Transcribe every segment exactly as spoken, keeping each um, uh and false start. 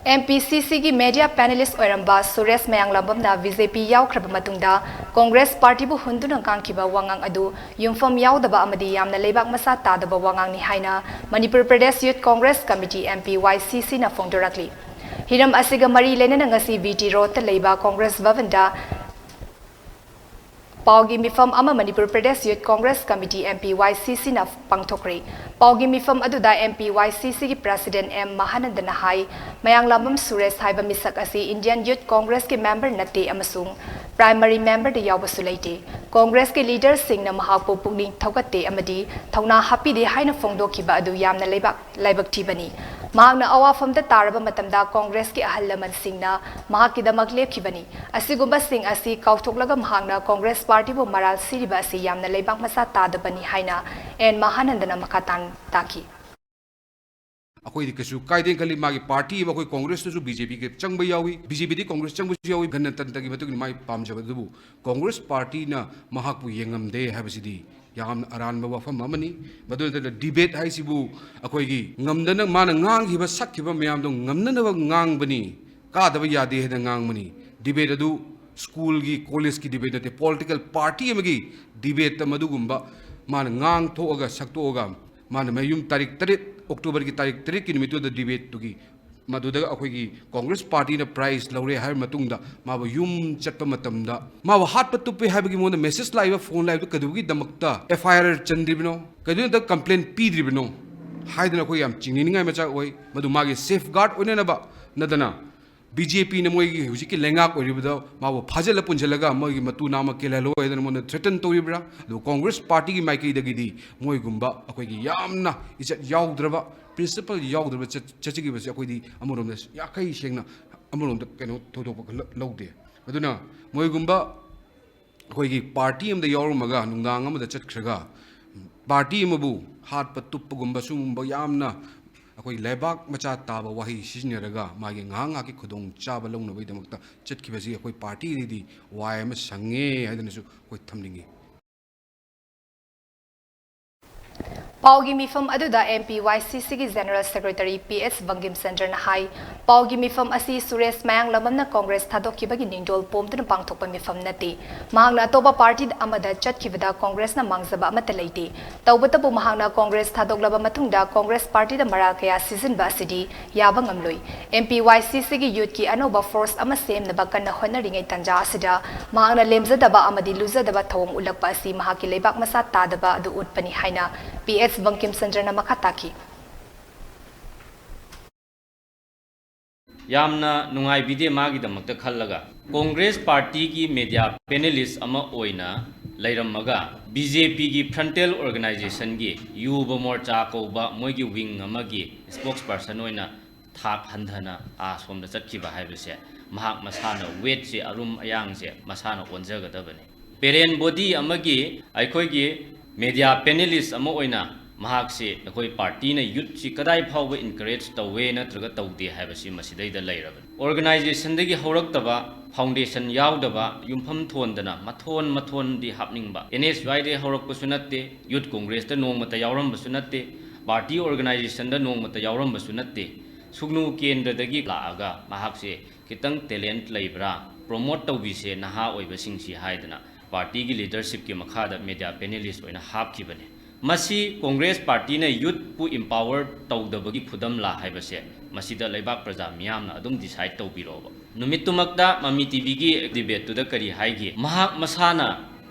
M P ꯁꯤ ꯁꯤꯒꯤ media panelist ꯑꯣꯏꯔꯝꯕ ꯁꯨꯔꯦꯁ ꯃꯌꯥꯡꯂꯥꯝꯕꯝꯅ ꯕꯤ ꯖꯦ ꯄꯤ ꯌꯥꯎꯈ꯭ꯔꯕ ꯃꯇꯨꯡꯗ ꯀꯣꯡꯒ꯭ꯔꯦꯁ ꯄꯥꯔꯇꯤꯕꯨ ꯍꯨꯟꯗꯨꯅ ꯉꯥꯡꯈꯤꯕ ꯋꯥꯉꯥꯡ ꯑꯗꯨ ꯌꯨꯝꯐꯝ ꯌꯥꯎꯗꯕ ꯑꯃꯗꯤ ꯌꯥꯝꯅ ꯂꯩꯕꯥꯛ ꯃꯆꯥ ꯇꯥꯗꯕ ꯋꯥꯉꯥꯡꯅꯤ ꯍꯥꯏꯅ Manipur Pradesh youth Congress committee, M P Y C ꯁꯤꯅ ꯐꯣꯡꯗꯣꯔꯛꯂꯤ꯫ ꯍꯤꯔꯝ ꯑꯁꯤꯒ ꯃꯔꯤ ꯂꯩꯅꯅ ꯉꯁꯤ ꯕꯤ ꯇꯤ ꯔꯣꯗꯇ ꯂꯩꯕ ꯀꯣꯡꯒ꯭ꯔꯦꯁ ꯚꯕꯟꯗ ꯄꯥꯎꯒꯤ ꯃꯤꯐꯝ ꯑꯃ Manipur Pradesh youth Congress committee, M P Y C ꯁꯤꯅ ꯄꯥꯡꯊꯣꯛꯈ꯭ꯔꯦ꯫ ꯄꯥꯎꯒꯤ ꯃꯤꯐꯝ ꯑꯗꯨꯗ ꯑꯦꯝ ꯄꯤ ꯋꯥꯏ ꯁꯤ ꯁꯤꯒꯤ ꯄ꯭ꯔꯁꯤꯗꯦꯟꯠ ꯑꯦꯝ ꯃꯍꯥꯅꯟꯗꯅ ꯍꯥꯏ, ꯃꯌꯥꯡꯂꯥꯝꯕꯝ ꯁꯨꯔꯦꯁ ꯍꯥꯏꯕ ꯃꯤꯁꯛ ꯑꯁꯤ ꯏꯟꯗꯤꯌꯟ ꯌꯨꯊ ꯀꯣꯡꯒ꯭ꯔꯦꯁꯀꯤ ꯃꯦꯝꯕꯔ ꯅꯠꯇꯦ ꯑꯃꯁꯨꯡ ꯄ꯭ꯔꯥꯏꯃꯔꯤ ꯃꯦꯝꯕꯔꯗ ꯌꯥꯎꯕꯁꯨ ꯂꯩꯇꯦ꯫ ꯀꯣꯡꯒ꯭ꯔꯦꯁꯀꯤ ꯂꯤꯗꯔꯁꯤꯡꯅ ꯃꯍꯥꯛꯄꯨ ꯄꯨꯛꯅꯤꯡ ꯊꯧꯒꯠꯇꯦ ꯑꯃꯗꯤ ꯊꯧꯅꯥ ꯍꯥꯞꯄꯤꯗꯦ ꯍꯥꯏꯅ ꯐꯣꯡꯗꯣꯛꯈꯤꯕ ꯑꯗꯨ ꯌꯥꯝꯅ ꯂꯩꯕꯥꯛ ꯂꯥꯏꯕꯛ ꯊꯤꯕꯅꯤ꯫ ꯃꯍꯥꯛꯅ ꯑꯋꯥꯐꯝꯗ ꯇꯥꯔꯕ ꯃꯇꯝꯗ ꯀꯣꯡꯒ꯭ꯔꯦꯁꯀꯤ ꯑꯍꯜ ꯂꯃꯟꯁꯤꯡꯅ ꯃꯍꯥꯛꯀꯤꯗꯃꯛ ꯂꯦꯞꯈꯤꯕꯅꯤ꯫ ꯑꯁꯤꯒꯨꯝꯕꯁꯤꯡ ꯑꯁꯤ ꯀꯥꯎꯊꯣꯛꯂꯒ ꯃꯍꯥꯛꯅ ꯀꯣꯡꯒ꯭ꯔꯦꯁ ꯄꯥꯔꯇꯤꯕꯨ ꯃꯔꯥꯜ ꯁꯤꯔꯤꯕ ꯑꯁꯤ ꯌꯥꯝꯅ ꯂꯩꯕꯥꯛ ꯃꯆꯥ ꯇꯥꯗꯕꯅꯤ ꯍꯥꯏꯅ ꯑꯦꯟ ꯃꯍꯥꯅꯟꯗꯅ ꯃꯈꯥ ꯇꯥꯅ ꯇꯥꯛꯈꯤ꯫ ꯑꯩꯈꯣꯏꯗꯤ ꯀꯩꯁꯨ ꯀꯥꯏꯗꯦ ꯈꯜꯂꯤ꯫ ꯃꯥꯒꯤ ꯄꯥꯔꯇꯤ ꯑꯃ, ꯑꯩꯈꯣꯏ ꯀꯣꯡꯒ꯭ꯔꯦꯁꯇꯁꯨ ꯕꯤ ꯖꯦ ꯄꯤꯒ ꯆꯪꯕ ꯌꯥꯎꯏ, ꯕꯤ ꯖꯦ ꯄꯤꯗꯤ ꯀꯣꯡꯒ꯭ꯔꯦꯁ ꯆꯪꯕꯁꯨ ꯌꯥꯎꯏ, ꯒꯅꯇꯟꯇ꯭ꯔꯒꯤ ꯃꯇꯨꯡ ꯏꯟꯅ ꯃꯥꯒꯤ ꯄꯥꯝꯖꯕ ꯑꯗꯨꯕꯨ ꯀꯣꯡꯒ꯭ꯔꯦꯁ ꯄꯥꯔꯇꯤꯅ ꯃꯍꯥꯛꯄꯨ ꯌꯦꯡꯉꯝꯗꯦ ꯍꯥꯏꯕꯁꯤꯗꯤ ꯌꯥꯝꯅ ꯑꯔꯥꯟꯕ ꯋꯥꯐꯝ ꯑꯃꯅꯤ꯫ ꯃꯗꯨ ꯅꯠꯇꯅ ꯗꯤꯕꯦꯠ ꯍꯥꯏꯁꯤꯕꯨ ꯑꯩꯈꯣꯏꯒꯤ ꯉꯝꯗꯅ ꯃꯥꯅ ꯉꯥꯡꯈꯤꯕ ꯁꯛꯈꯤꯕ ꯃꯌꯥꯝꯗꯣ ꯉꯝꯅꯅꯕ ꯉꯥꯡꯕꯅꯤ, ꯀꯥꯗꯕ ꯌꯥꯗꯦ ꯍꯥꯏꯅ ꯉꯥꯡꯕꯅꯤ꯫ ꯗꯤꯕꯦꯠ ꯑꯗꯨ ꯁ꯭ꯀꯨꯜꯒꯤ, ꯀꯣꯂꯦꯖꯀꯤ ꯗꯤꯕꯦꯠ ꯅꯠꯇꯦ, ꯄꯣꯂꯤꯇꯤꯀꯦꯜ ꯄꯥꯔꯇꯤ ꯑꯃꯒꯤ ꯗꯤꯕꯦꯠꯇ ꯃꯗꯨꯒꯨꯝꯕ ꯃꯥꯅ ꯉꯥꯡꯊꯣꯛꯑꯒ ꯁꯛꯇꯣꯛꯑꯒ ꯃꯥꯅ ꯃꯌꯨꯝ ꯇꯥꯔꯤꯛ ꯇꯔꯦꯠ, ꯑꯣꯛꯇꯣꯕꯔꯒꯤ ꯇꯥꯔꯤꯛ ꯇꯔꯦꯠꯀꯤ ꯅꯨꯃꯤꯠꯇꯨꯗ ꯗꯤꯕꯦꯠꯇꯨꯒꯤ ꯃꯗꯨꯗ ꯑꯩꯈꯣꯏꯒꯤ ꯀꯣꯡꯒ꯭ꯔꯦꯁ ꯄꯥꯔꯇꯤꯅ ꯄ꯭ꯔꯥꯏꯖ ꯂꯧꯔꯦ ꯍꯥꯏꯕ ꯃꯇꯨꯡꯗ ꯃꯥꯕꯨ ꯌꯨꯝ ꯆꯠꯄ ꯃꯇꯝꯗ ꯃꯥꯕꯨ ꯍꯥꯠꯄ ꯇꯨꯞꯄꯦ ꯍꯥꯏꯕꯒꯤ ꯃꯉꯣꯟꯗ ꯃꯦꯁꯦꯖ ꯂꯥꯛꯏꯕ, ꯐꯣꯟ ꯂꯥꯛꯏꯕ ꯀꯩꯗꯧꯕꯒꯤꯗꯃꯛꯇ ꯑꯦꯐ ꯑꯥꯏ ꯑꯥꯔ ꯆꯟꯗ꯭ꯔꯤꯕꯅꯣ? ꯀꯩꯗꯧꯕꯒꯤꯗꯃꯛꯇ ꯀꯝꯄ꯭ꯂꯦꯟ ꯄꯤꯗ꯭ꯔꯤꯕꯅꯣ ꯍꯥꯏꯗꯅ ꯑꯩꯈꯣꯏ ꯌꯥꯝ ꯆꯤꯡꯅꯅꯤꯡꯉꯥꯏ ꯃꯆꯥꯛ ꯑꯣꯏ꯫ ꯃꯗꯨ ꯃꯥꯒꯤ ꯁꯦꯐ ꯒꯥꯔꯗ ꯑꯣꯏꯅꯅꯕ ꯅꯠꯇꯅ ꯕꯤ ꯖꯦ ꯄꯤꯅ ꯃꯣꯏꯒꯤ ꯍꯧꯖꯤꯛꯀꯤ ꯂꯩꯉꯥꯛ ꯑꯣꯏꯔꯤꯕꯗ ꯃꯥꯕꯨ ꯐꯥꯖꯤꯜꯂ ꯄꯨꯟꯁꯤꯜꯂꯒ ꯃꯣꯏꯒꯤ ꯃꯇꯨ ꯅꯥꯝꯃ ꯀꯦꯜꯍꯜꯂꯣ ꯍꯥꯏꯗꯅ ꯃꯣꯏꯅ ꯊ꯭ꯔꯦꯇꯟ ꯇꯧꯔꯤꯕ꯭ꯔꯥ? ꯑꯗꯨꯒ ꯀꯣꯡꯒ꯭ꯔꯦꯁ ꯄꯥꯔꯇꯤꯒꯤ ꯃꯥꯏꯀꯩꯗꯒꯤꯗꯤ ꯃꯣꯏꯒꯨꯝꯕ ꯑꯩꯈꯣꯏꯒꯤ ꯌꯥꯝꯅ ꯏꯖꯠ ꯌꯥꯎꯗ꯭ꯔꯕ, ꯄ꯭ꯔꯤꯟꯁꯤꯄꯜ ꯌꯥꯎꯗ꯭ꯔꯕ ꯆꯠ-, ꯆꯠꯆꯈꯤꯕꯁꯦ ꯑꯩꯈꯣꯏꯗꯤ ꯑꯃꯔꯣꯝꯗ ꯌꯥꯈꯩ ꯁꯦꯡꯅ ꯑꯃꯔꯣꯝꯗ ꯀꯩꯅꯣ ꯊꯣꯏꯗꯣꯛꯄ ꯂ-, ꯂꯧꯗꯦ꯫ ꯑꯗꯨꯅ ꯃꯣꯏꯒꯨꯝꯕ ꯑꯩꯈꯣꯏꯒꯤ ꯄꯥꯔꯇꯤ ꯑꯃꯗ ꯌꯥꯎꯔꯝꯃꯒ ꯅꯨꯡꯗꯥꯡ ꯑꯃꯗ ꯆꯠꯈ꯭ꯔꯒ ꯄꯥꯔꯇꯤ ꯑꯃꯕꯨ ꯍꯥꯠꯄ ꯇꯨꯞꯄꯒꯨꯝꯕ ꯁꯤꯒꯨꯝꯕ ꯌꯥꯝꯅ ꯑꯩꯈꯣꯏ ꯂꯩꯕꯥꯛ ꯃꯆꯥ ꯇꯥꯕ ꯋꯥꯍꯩ ꯁꯤꯖꯤꯟꯅꯔꯒ ꯃꯥꯒꯤ ꯉꯥꯏꯍꯥꯛ ꯉꯥꯏꯍꯥꯛꯀꯤ ꯈꯨꯗꯣꯡ ꯆꯥꯕ ꯂꯧꯅꯕꯒꯤꯗꯃꯛꯇ ꯆꯠꯈꯤꯕꯁꯤ ꯑꯩꯈꯣꯏ ꯄꯥꯔꯇꯤꯗꯗꯤ ꯋꯥꯏ ꯑꯃ ꯁꯪꯉꯦ ꯍꯥꯏꯗꯅꯁꯨ ꯑꯩꯈꯣꯏ ꯊꯝꯅꯤꯡꯉꯤ꯫ ꯄꯥꯎꯒꯤ ꯃꯤꯐꯝ ꯑꯗꯨꯗ M P Y C Cꯒꯤ General Secretary P H Bangkim ꯆꯟꯗ꯭ꯔꯅ ꯍꯥꯏ, ꯄꯥꯎꯒꯤ ꯃꯤꯐꯝ ꯑꯁꯤ ꯁꯨꯔꯦꯁ ꯃꯌꯥꯡꯂꯝꯕꯝꯅ ꯀꯣꯡꯒ꯭ꯔꯦꯁ ꯊꯥꯗꯣꯛꯈꯤꯕꯒꯤ ꯅꯤꯡꯗꯣꯜ ꯄꯣꯝꯗꯨꯅ ꯄꯥꯡꯊꯣꯛꯄ ꯃꯤꯐꯝ ꯅꯠꯇꯦ꯫ ꯃꯍꯥꯛꯅ ꯑꯇꯣꯞꯄ ꯄꯥꯔꯇꯤ ꯑꯃꯗ ꯆꯠꯈꯤꯕꯗ ꯀꯣꯡꯒ꯭ꯔꯦꯁꯅ ꯃꯥꯡꯖꯕ ꯑꯃꯠꯇ ꯂꯩꯇꯦ꯫ ꯇꯧꯕꯇꯕꯨ ꯃꯍꯥꯛꯅ ꯀꯣꯡꯒ꯭ꯔꯦꯁ ꯊꯥꯗꯣꯛꯂꯕ ꯃꯇꯨꯡꯗ ꯀꯣꯡꯒ꯭ꯔꯦꯁ ꯄꯥꯔꯇꯤꯗ ꯃꯔꯥꯜ ꯀꯌꯥ ꯁꯤꯖꯤꯟꯕ ꯑꯁꯤꯗꯤ ꯌꯥꯕ ꯉꯝꯂꯣꯏ꯫ M P Y C Cꯒꯤ youthꯀꯤ ꯑꯅꯧꯕ force ꯑꯃ ꯁꯦꯝꯅꯕ ꯀꯟꯅ ꯍꯣꯠꯅꯔꯤꯉꯩ ꯇꯥꯟꯖꯥ ꯑꯁꯤꯗ ꯃꯍꯥꯛꯅ ꯂꯦꯝꯖꯗꯕ ꯑꯃꯗꯤ ꯂꯨꯖꯗꯕ ꯊꯧꯑꯣꯡ ꯎꯠꯂꯛꯄ ꯑꯁꯤ ꯃꯍꯥꯛꯀꯤ ꯂꯩꯕꯥꯛ ꯃꯁꯥ ꯇꯥꯗꯕ ꯑꯗꯨ ꯎꯠꯄꯅꯤ ꯍꯥꯏꯅ P H ꯕꯪꯀꯤꯝ ꯆꯟꯗ꯭ꯔꯅ ꯃꯈꯥ ꯇꯥꯈꯤ꯫ ꯌꯥꯝꯅ ꯅꯨꯡꯉꯥꯏꯕꯤꯗꯦ ꯃꯥꯒꯤꯗꯃꯛꯇ ꯈꯜꯂꯒ꯫ ꯀꯣꯡꯒ꯭ꯔꯦꯁ ꯄꯥꯔꯇꯤꯒꯤ media panelist ꯑꯃ ꯑꯣꯏꯅ ꯂꯩꯔꯝꯃꯒ, B J Pꯒꯤ frontal organizationꯒꯤ ꯌꯨꯕ ꯃꯣꯔꯆꯥ ꯀꯧꯕ ꯃꯣꯏꯒꯤ wing ꯑꯃꯒꯤ spokesperson ꯑꯣꯏꯅ ꯊꯥꯛ ꯍꯟꯊꯅ ꯑꯥ ꯁꯣꯝꯗ ꯆꯠꯈꯤꯕ ꯍꯥꯏꯕꯁꯦ, ꯃꯍꯥꯛ ꯃꯁꯥꯅ weightꯁꯦ, ꯑꯔꯨꯝ ꯑꯌꯥꯡꯁꯦ ꯃꯁꯥꯅ ꯑꯣꯟꯖꯒꯗꯕꯅꯤ꯫ Parent body ꯑꯃꯒꯤ ꯑꯩꯈꯣꯏꯒꯤ media panelist ꯑꯃ ꯑꯣꯏꯅ ꯃꯍꯥꯛꯁꯤ ꯑꯩꯈꯣꯏ ꯄꯥꯔꯇꯤꯅ youthꯁꯤ ꯀꯗꯥꯏ ꯐꯥꯎꯕ encourage ꯇꯧꯋꯦ ꯅꯠꯇ꯭ꯔꯒ ꯇꯧꯗꯦ ꯍꯥꯏꯕꯁꯤ ꯃꯁꯤꯗꯩꯗ ꯂꯩꯔꯕꯅꯤ꯫ Organizationꯗꯒꯤ ꯍꯧꯔꯛꯇꯕ, foundation ꯌꯥꯎꯗꯕ, ꯌꯨꯝꯐꯝ ꯊꯣꯟꯗꯅ ꯃꯊꯣꯟ ꯃꯊꯣꯟꯗꯤ ꯍꯥꯞꯅꯤꯡꯕ, N S Y ꯗꯒꯤ ꯍꯧꯔꯛꯄꯁꯨ ꯅꯠꯇꯦ, Youth Congressꯇ ꯅꯣꯡꯃꯇ ꯌꯥꯎꯔꯝꯕꯁꯨ ꯅꯠꯇꯦ, party organizationꯗ ꯅꯣꯡꯃꯇ ꯌꯥꯎꯔꯝꯕꯁꯨ ꯅꯠꯇꯦ, ꯁꯨꯒꯅꯨ ꯀꯦꯟꯗ꯭ꯔꯗꯒꯤ ꯂꯥꯛꯑꯒ ꯃꯍꯥꯛꯁꯦ ꯈꯤꯇꯪ talent ꯂꯩꯕ꯭ꯔꯥ, promote ꯇꯧꯕꯤꯁꯦ ꯅꯍꯥ ꯑꯣꯏꯕꯁꯤꯡꯁꯤ ꯍꯥꯏꯗꯅ ꯄꯥꯔꯇꯤꯒꯤ leadershipꯀꯤ ꯃꯈꯥꯗ media panelist ꯑꯣꯏꯅ ꯍꯥꯞꯈꯤꯕꯅꯤ꯫ ꯃꯁꯤ ꯀꯣꯡꯒ꯭ꯔꯦꯁ ꯄꯥꯔꯇꯤꯅ youthꯄꯨ empower ꯇꯧꯗꯕꯒꯤ ꯈꯨꯗꯝꯂꯥ ꯍꯥꯏꯕꯁꯦ ꯃꯁꯤꯗ ꯂꯩꯕꯥꯛ ꯄ꯭ꯔꯖꯥ ꯃꯤꯌꯥꯝꯅ ꯑꯗꯨꯝ decide ꯇꯧꯕꯤꯔꯣꯕ꯫ ꯅꯨꯃꯤꯠꯇꯨꯃꯛꯇ ꯃꯃꯤ TVꯒꯤ debateꯇꯨꯗ ꯀꯔꯤ ꯍꯥꯏꯒꯦ? ꯃꯍꯥꯛ ꯃꯁꯥꯅ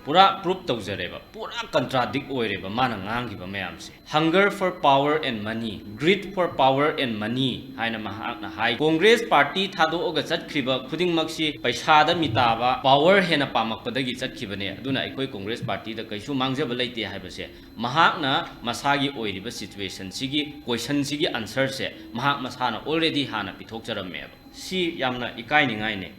ꯄꯨꯔꯥ proof ꯇꯧꯖꯔꯦꯕ, ꯄꯨꯔꯥ contradict ꯑꯣꯏꯔꯦꯕ ꯃꯥꯅ ꯉꯥꯡꯈꯤꯕ ꯃꯌꯥꯝꯁꯦ꯫ Hunger for power and money, greed for power and money ꯍꯥꯏꯅ ꯃꯍꯥꯛꯅ ꯍꯥꯏ꯫ ꯀꯣꯡꯒ꯭ꯔꯦꯁ ꯄꯥꯔꯇꯤ ꯊꯥꯗꯣꯛꯑꯒ ꯆꯠꯈ꯭ꯔꯤꯕ ꯈꯨꯗꯤꯡꯃꯛꯁꯤ ꯄꯩꯁꯥꯗ ꯃꯤꯇꯥꯕ, power ꯍꯦꯟꯅ ꯄꯥꯝꯃꯛꯄꯗꯒꯤ ꯆꯠꯈꯤꯕꯅꯦ꯫ ꯑꯗꯨꯅ ꯑꯩꯈꯣꯏ ꯀꯣꯡꯒ꯭ꯔꯦꯁ ꯄꯥꯔꯇꯤꯗ ꯀꯩꯁꯨ ꯃꯥꯡꯖꯕ ꯂꯩꯇꯦ ꯍꯥꯏꯕꯁꯦ ꯃꯍꯥꯛꯅ ꯃꯁꯥꯒꯤ ꯑꯣꯏꯔꯤꯕ situationꯁꯤꯒꯤ questionꯁꯤꯒꯤ answerꯁꯦ ꯃꯍꯥꯛ ꯃꯁꯥꯅ already ꯍꯥꯟꯅ ꯄꯤꯊꯣꯛꯆꯔꯝꯃꯦꯕ꯫ ꯁꯤ ꯌꯥꯝꯅ ꯏꯀꯥꯏꯅꯤꯡꯉꯥꯏꯅꯦ꯫